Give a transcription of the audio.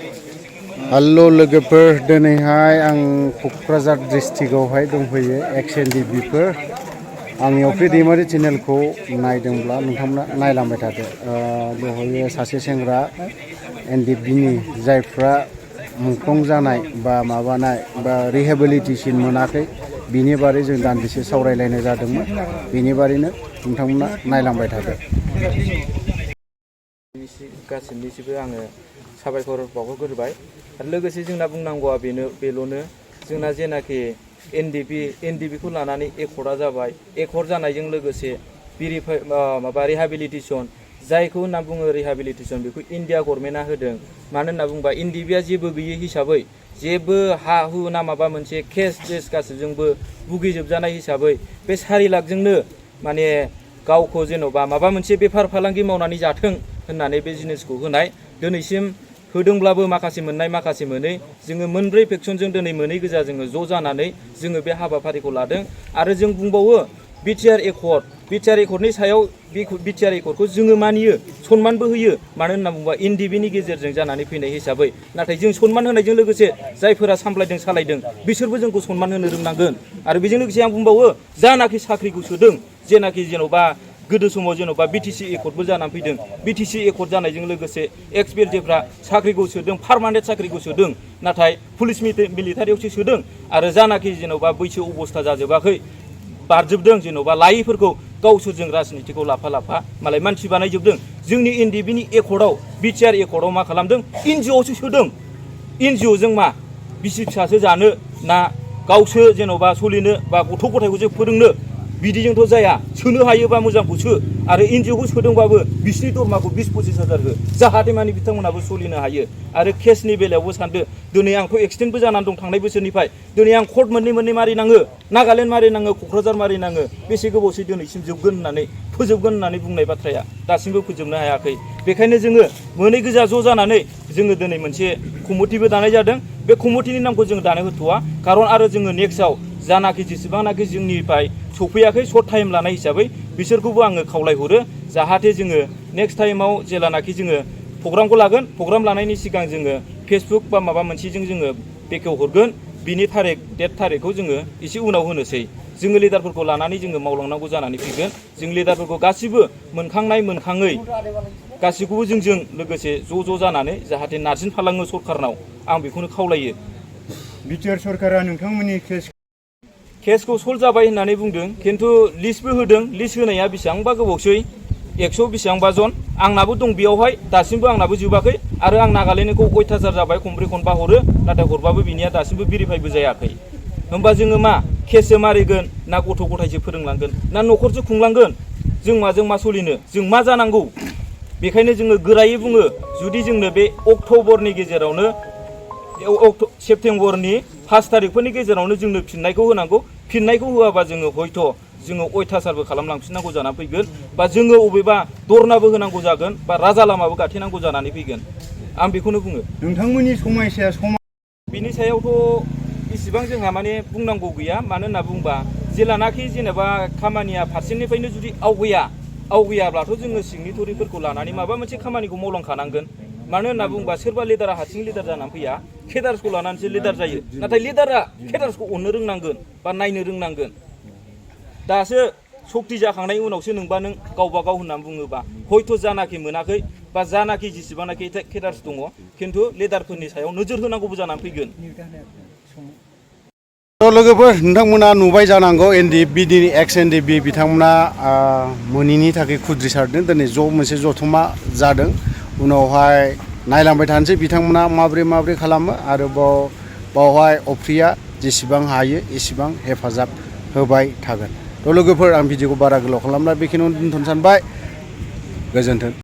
Hello लोगोफोर दिनैहाय आं क'क्राझार डिस्ट्रिक्टआवहाय दंफैयो एक्स-एन-डि-बिफोर आंनि अफ्रि दैमारि चेनेलखौ नायदोंब्ला नोंथांमोना नायलांबाय थादो बेवहाय सासे सेंग्रा एन-डि-बिनि जायफ्रा मुंख्लं जानाय बा माबानाय बा रिहेबिलिटेसन मोनाखै बिनि बारै जों दान्दिसे सावरायलायनाय जादोंमोन बिनि बारैनो नोंथांमोना नायलांबाय थादो गासिनिसिबो आङो साबायखर बावहरग्रोबाय आरो लोगोसे जोंना बुंनांगौआ बेल'नो जोंना जेनाखि एन-डि-बिखौ लानानै एकर्डआ जाबाय एकर्ड जानायजों लोगोसे रिहेबिलिटेसन जायखौ होनना बुङो रिहेबिलिटेसन बेखौ इन्डिया गभर्नमेन्टआ होदों मानो होनना बुङोबा एन-डि-बिआ जेबो गैयै हिसाबै जेबो हा हु ना माबा मोनसे केस गासैजोंबो भुगिजोबजानाय हिसाबै बे 4 लाखजोंनो माने गावखौ जेन'बा माबा मोनसे बेफार फालांगि मावनानै जाथों होननानै बे जिनिसखौ होनाय दिनैसिम होदोंब्लाबो माखासे मोननाय माखासे मोनै जोङो मोनब्रै फेक्सनजों दिनै मोनै गोजा जोङो ज' जानानै जोङो बे हाबाफारिखौ लादों आरो जों बुंबावो बिटिआर एकर्डनि सायाव बिटिआर एकर्डखौ जोङो मानियो सनमानबो होयो मानो होनना बुङोबा एन-डि-बिनि गेजेरजों जानानै फैनाय हिसाबै नाथाय जों सनमान होनायजों लोगोसे जायफोरा सालायदों बिसोरबो जोंखौ सनमान होनो रोंनांगोन आरो बेजों लोगोसे आं बुंबावो जानाखि साख्रिखौ सोदों जेनाखि जेन'बा गोदो समाव जेन'बा बिटिसि एकर्डबो जानानै फैदों बिटिसि एकर्ड जानायजों लोगोसे एक्स-बिएलटिफ्रा साख्रिखौ सोदों पार्मानेन्ट साख्रिखौ सोदों नाथाय पुलिस मिलिटारियावसो सोदों आरो जानाखि जेन'बा बैसो अबस्था जाजोबाखै बारजोबदों जेन'बा लायैफोरखौ गावसोरजों राजनितिखौ लाफा मालाय मानसि बानायजोबदों जोंनि एन-डि-बिनि एकर्डआव बिटिआर एकर्डआव मा खालामदों एनजिअ'आवसो सोदों एनजिअ'जों मा बिसि फिसासो जानो ना गावसो जेन'बा सोलिनो बा गथ' गथायखौसो फोरोंनो बिदिजोंथ' जाया सोनो हायोबा मोजांखौ सो आरो एनजिअ'खौ सोदोंबाबो बिसिनि दरमाखौ 20-25 हाजार हो जाहाथे माने बिथांमोनाबो सोलिनो हायो आरो केसनि बेलायावबो सानदो दिनै आंथ' एक्सटेन्डबो जानानै दं थांनाय बोसोरनिफ्राय दिनै आं कर्ट मोननै मारिनाङो नागालेण्ड मारिनाङो क'क्राझार मारिनाङो बेसे गोबावसो दिनैसिम जोबगोन होननानै फोजोबगोन होननानै बुंनाय बाथ्राया दासिमबो फोजोबनो हायाखै बेखायनो जोङो मोनै गोजा ज' जानानै जोङो दिनै मोनसे कमिटिबो दानाय जादों बे कमिटिनि नामखौ जोङो दानो होथ'वा खारन आरो जोङो नेक्स्टआव जानाखि जेसेबांनाखि जोंनिफ्राय सफैयाखै सर्ट टाइम लानाय हिसाबै बिसोरखौबो आङो खावलायहरो जाहाथे जोङो नेक्स्ट टाइमाव जेलानाखि जोङो प्रग्रामखौ लागोन प्रग्राम लानायनि सिगां जोङो फेसबुक बा माबा मोनसेजों जोङो बेखेवहरगोन बिनि डेट थारिखखौ जोङो एसे उनाव होनोसै जोङो लिडारफोरखौ लानानै जोङो मावलांनांगौ जानानै फैगोन जों लिडारफोरखौ गासिबो मोनखाङै गासिखौबो जोंजों लोगोसे ज' जानानै जाहाथे नारसिनफालाङो सरखारनाव आं बेखौनो खावलायो बिटिआर सरकारा नोंथांमोननि केसखौ सल्भ जाबाय होननानै बुंदों खिन्थु लिस्टबो होदों लिस्ट होनाया बेसेबांबा गोबावसै 100 बेसेबांबा जन आंनाबो दं बेयावहाय दासिमबो आंनाबो जोबाखै आरो आं नागालेण्डखौ अयथासार जाबाय खनब्रै खनबा हरो नाथाय हरबाबो बिनिया दासिमबो भेरिफाइबो जायाखै होमबा जोङो मा केससो मारिगोन ना गथ' गथायसो फोरोंलांगोन ना न'खरसो खुंलांगोन जों माजों मा सोलिनो जों मा जानांगौ बेखायनो जोङो गोरायै बुङो जुदि जोंनो बे अक्ट'बरनि गेजेरावनो सेप्तेम्बरनि 5 तारिखफोरनि गेजेरावनो जोंनो फिननायखौ होनांगौ फिननायखौ होआबा जोङो हयथ' जोङो अयथासारबो खालामलांफिननांगौ जानानै फैगोन बा जोङो अबेबा धरनाबो होनांगौ जागोन बा राजा लामाबो गाथेनांगौ जानानै फैगोन आं बेखौनो बुङो नोंथांमोननि समयसाया बिनि सायावथ' इसिबां जोंहा माने बुंनांगौ गैया मानो होनना बुंबा जेलानाखि जेनेबा खामानिया फारसेनिफ्रायनो जुदि आवगैयाब्लाथ' जोङो सिगनेटरिफोरखौ लानानै माबा मोनसे खामानिखौ मावलांखानांगोन मानो होनना बुंबा सोरबा लिडारा हारसिं लिडार जानानै फैया केडार्सखौ लानानैसो लिडार जायो नाथाय लिडारा केडार्सखौ अननो रोंनांगोन बा नायनो रोंनांगोन दासो सक्ति जाखांनायनि उनावसो नोंबा नों गावबा गाव होननानै बुङोबा हयथ' जानाखि मोनाखै बा जानाखि जेसेबांनाखि केडार्स दङ खिन्थु लिडारफोरनि सायाव नोजोर होनांगौबो जानानै फैगोन लोगोफोर नोंथांमोना नुबाय जानांगौ एन-डि-बिनि एक्स-एन-डि-बि बिथांमोना मोनैनि थाखाय खुद्रिसारदों दिनै मोनसे जथुमा जादों उनावहाय नायलांबाय थानोसै बिथांमोना माबोरै खालामो आरो बावहाय अफ्रिया जेसेबां हायो एसेबां हेफाजाब होबाय थागोन लोगोफोर आं भिडिअखौ बारा गोलाव खालामला बेखिनियावनो दोनथ'नो सानबाय गोजोन्थों।